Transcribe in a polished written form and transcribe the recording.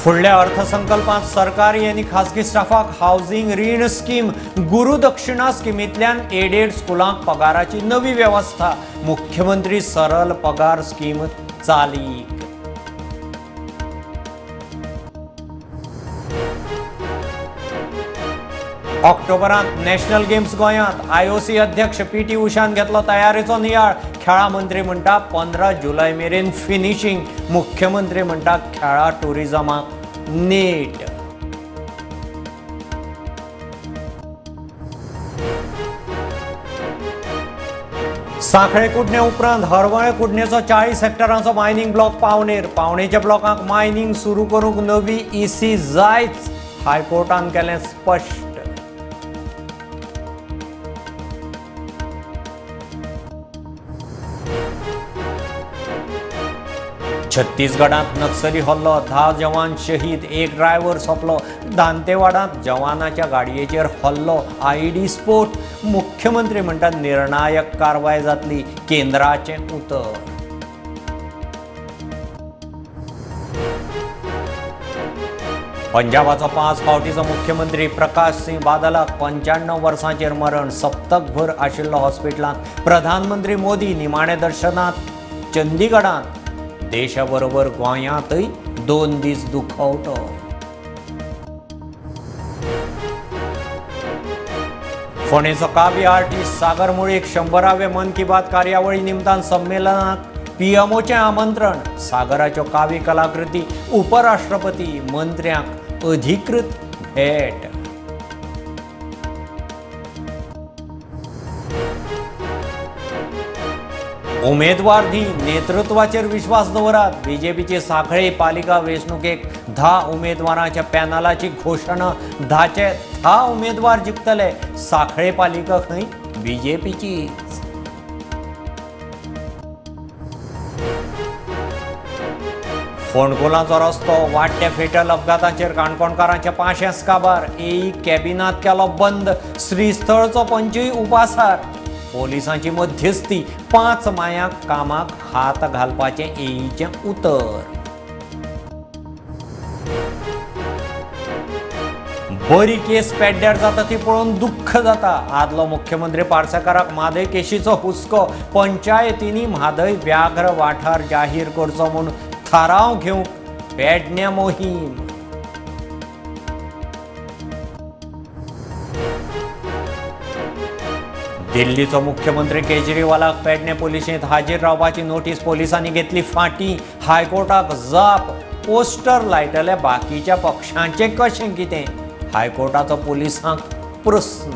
फुडल्या अर्थसंकल्पांत सरकारी आनी खासगी स्टाफाक हावजींग रीण स्कीम, गुरुदक्षिणा स्किमींतल्यान एडेड स्कुलांक पगाराची नवी वेवस्था, मुख्यमंत्री सरल पगार स्कीम चालीक. ऑक्टोबरांत नॅशनल गेम्स गोंयांत, आयओसी अध्यक्ष पीटी उषान घेतलो तयारेचो नियाळ. खेळां मंत्री म्हणटा 15 जुलय मेरेन फिनिशींग, मुख्यमंत्री म्हणटा खेळां टुरिजमाक नेट. सांखळे कुडणे उपरांत हरवळे कुडणेचो 40 हेक्टरांचो मायनिंग ब्लॉक पावणेर. पावणेच्या ब्लॉकांक मायनिंग सुरू करूंक नवी ईसी जायच, हायकोर्टान केलें स्पश्ट. छत्तीसगडांत नक्सली हल्लो, 10 जवान शहीद, 1 ड्रायव्हर सोंपलो. दांतेवाडांत जवानाच्या गाडयेचेर हल्लो, आयईडी स्फोट. मुख्यमंत्री म्हणटा निर्णायक कारवाय जातली, केंद्राचें उतर. पंजाबाचो 5 फावटीचो मुख्यमंत्री प्रकाश सिंह बादलाक 95 वर्सांचेर मरण, सप्तकभर आशिल्लो हॉस्पिटलांत. प्रधानमंत्री मोदी निमाणे दर्शनांत चंदीगडांत. देशाबरोबर गोंयांतय 2 दीस दुखवटो. फोंडेचो काव्य आर्टिस्ट सागर मुळीक 100व्या मन की बात कार्यावळी निमतान संमेलनाक पीएमओचें आमंत्रण. सागराच्यो काव्य कलाकृती उपराष्ट्रपती मंत्र्यांक अधिकृत भेट. उमेदवार दी नेतृत्वाचेर विश्वास दवरात. बीजेपीची सांखळी पालिका वेंचणुकेक 10 उमेदवारांच्या पॅनलाची घोशणा. 10चे 10 उमेदवार जिखतले. सांखळे पालिका खंय बीजेपीची. फोंडकुलांचो रस्तो, वाडट्या फेटल अपघातांचेर काणकोणकारांचे पाशेंस काबार. एई कॅबिनांत केलो बंद, श्रीस्थळचो पंचूय उपासार. पोलिसांची मध्यस्थी, 5 मायाक कामाक हात घालपाचें एईचें उतर. बरी केस पेड्ड्यार जाता ती पळोवन दुख्ख जाता. आदलो मुख्यमंत्री पार्सेकाराक म्हादय केशीचो हुस्को. पंचायतींनी म्हादय व्याघ्र वाठार जाहीर करचो म्हूण थाराव घेवंक पेडण्या मोहीम. दिल्लीचो मुख्यमंत्री केजरीवालाक पेडणे पोलिशेंत हाजीर रावपाची नोटीस पोलिसांनी घेतली फाटीं. हायकोर्टाक जाप, पोस्टर लायतले बाकीच्या पक्षांचें कशें कितें? हायकोर्टाचो पोलिसांक प्रस्न.